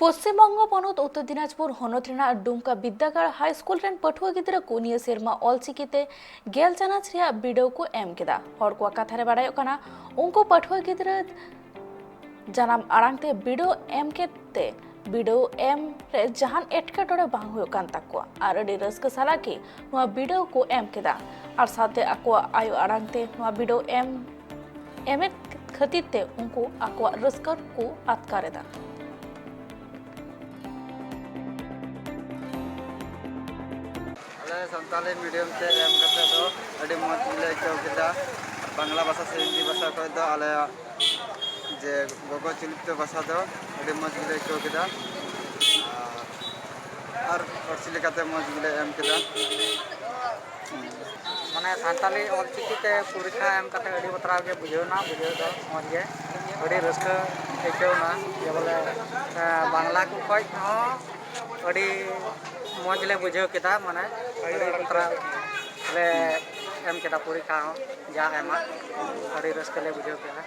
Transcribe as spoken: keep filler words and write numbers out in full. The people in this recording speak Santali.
ᱯᱚᱥᱪᱤᱢ ᱵᱚᱝᱜᱚ ᱯᱚᱱᱚᱛ ᱩᱛᱛᱚᱨ ᱫᱤᱱᱟᱡᱽᱯᱩᱨ ᱦᱚᱱᱚᱛ ᱨᱮᱱᱟᱜ ᱰᱩᱢᱠᱟ ᱵᱤᱫᱽᱫᱟᱹᱜᱟᱲ ᱦᱟᱭ ᱥᱠᱩᱞ ᱨᱮᱱ ᱯᱟᱹᱴᱷᱩᱣᱟᱹ ᱜᱤᱫᱽᱨᱟᱹ ᱠᱚ ᱱᱤᱭᱟᱹ ᱥᱮᱨᱢᱟ ᱚᱞᱪᱤᱠᱤ ᱛᱮ ᱜᱮᱞ ᱪᱟᱱᱟᱪ ᱨᱮᱭᱟᱜ ᱵᱤᱰᱟᱹᱣ ᱠᱚ ᱮᱢ ᱠᱮᱫᱟ᱾ ᱦᱚᱲ ᱠᱚᱣᱟᱜ ᱠᱟᱛᱷᱟ ᱨᱮ ᱵᱟᱲᱟᱭᱚᱜ ᱠᱟᱱᱟ, ᱩᱱᱠᱩ ᱯᱟᱹᱴᱷᱩᱣᱟᱹ ᱜᱤᱫᱽᱨᱟᱹ ᱡᱟᱱᱟᱢ ᱟᱲᱟᱝ ᱛᱮ ᱵᱤᱰᱟᱹᱣ ᱮᱢ ᱠᱮᱫ ᱛᱮ ᱵᱤᱰᱟᱹᱣ ᱮᱢ ᱨᱮ ᱡᱟᱦᱟᱱ ᱮᱴᱠᱮᱴᱚᱬᱮ ᱵᱟᱝ ᱦᱩᱭᱩᱜ ᱠᱟᱱ ᱛᱟᱠᱚᱣᱟ ᱟᱨ ᱟᱹᱰᱤ ᱨᱟᱹᱥᱠᱟᱹ ᱥᱟᱞᱟᱜ ᱜᱮ ᱱᱚᱣᱟ ᱵᱤᱰᱟᱹᱣ ᱠᱚ ᱮᱢ ᱠᱮᱫᱟ ᱟᱨ ᱥᱟᱶᱛᱮ ᱟᱠᱚᱣᱟᱜ ᱟᱭᱳ ᱟᱲᱟᱝ ᱛᱮ ᱱᱚᱣᱟ ᱵᱤᱰᱟᱹᱣ ᱮᱢ ᱮᱢᱮᱫ ᱠᱷᱟᱹᱛᱤᱨ ᱛᱮ ᱩᱱᱠᱩ ᱟᱠᱚᱣᱟᱜ ᱨᱟᱹᱥᱠᱟᱹ ᱠᱚ ᱟᱴᱠᱟᱨ ᱮᱫᱟ᱾ ᱟᱞᱮ ᱥᱟᱱᱛᱟᱲᱤ ᱢᱤᱰᱤᱭᱟᱢ ᱛᱮ ᱮᱢ ᱠᱟᱛᱮ ᱫᱚ ᱟᱹᱰᱤ ᱢᱚᱡᱽ ᱜᱮᱞᱮ ᱟᱹᱭᱠᱟᱹᱣ ᱠᱮᱫᱟ᱾ ᱵᱟᱝᱞᱟ ᱵᱷᱟᱥᱟ ᱥᱮ ᱦᱤᱱᱫᱤ ᱵᱷᱟᱥᱟ ᱠᱷᱚᱱ ᱫᱚ ᱟᱞᱮᱭᱟᱜ ᱡᱮ ᱜᱚᱜᱚ ᱪᱚᱞᱤᱛ ᱵᱷᱟᱥᱟ ᱫᱚ ᱟᱹᱰᱤ ᱢᱚᱡᱽ ᱜᱮᱞᱮ ᱟᱹᱭᱠᱟᱹᱣ ᱠᱮᱫᱟ᱾ ᱟᱨ, ᱟᱨ ᱯᱟᱹᱨᱥᱤ ᱞᱮᱠᱟᱛᱮ ᱢᱚᱡᱽ ᱜᱮᱞᱮ ᱮᱢ ᱠᱮᱫᱟ᱾ ᱢᱟᱱᱮ ᱥᱟᱱᱛᱟᱞᱤ ᱚᱞᱪᱤᱠᱤ ᱛᱮ ᱯᱚᱨᱤᱠᱠᱷᱟ ᱮᱢ ᱠᱟᱛᱮ ᱟᱹᱰᱤ ᱵᱟᱛᱨᱟᱣ ᱜᱮ ᱵᱩᱡᱷᱟᱹᱣ ᱮᱱᱟ, ᱵᱩᱡᱷᱟᱹᱣ ᱫᱚ ᱢᱚᱡᱽ ᱜᱮ, ᱟᱹᱰᱤ ᱨᱟᱹᱥᱠᱟᱹ ᱟᱹᱭᱠᱟᱹᱣ ᱮᱱᱟ᱾ ᱡᱮ ᱵᱚᱞᱮ, ᱮᱸ, ᱵᱟᱝᱞᱟ ᱠᱚ ᱠᱷᱚᱡ ᱦᱚᱸ ᱟᱹᱰᱤ ᱢᱚᱡᱽ ᱞᱮ ᱵᱩᱡᱷᱟᱹᱣ ᱠᱮᱫᱟ, ᱢᱟᱱᱮ ᱟᱹᱰᱤ ᱵᱟᱛᱨᱟᱣ ᱞᱮ ᱮᱢ ᱠᱮᱫᱟ ᱯᱚᱨᱤᱠᱠᱷᱟ ᱦᱚᱸ, ᱡᱟ ᱮᱢᱟ ᱟᱹᱰᱤ ᱨᱟᱹᱥᱠᱟᱹ ᱞᱮ ᱵᱩᱡᱷᱟᱹᱣ ᱠᱮᱫᱟ᱾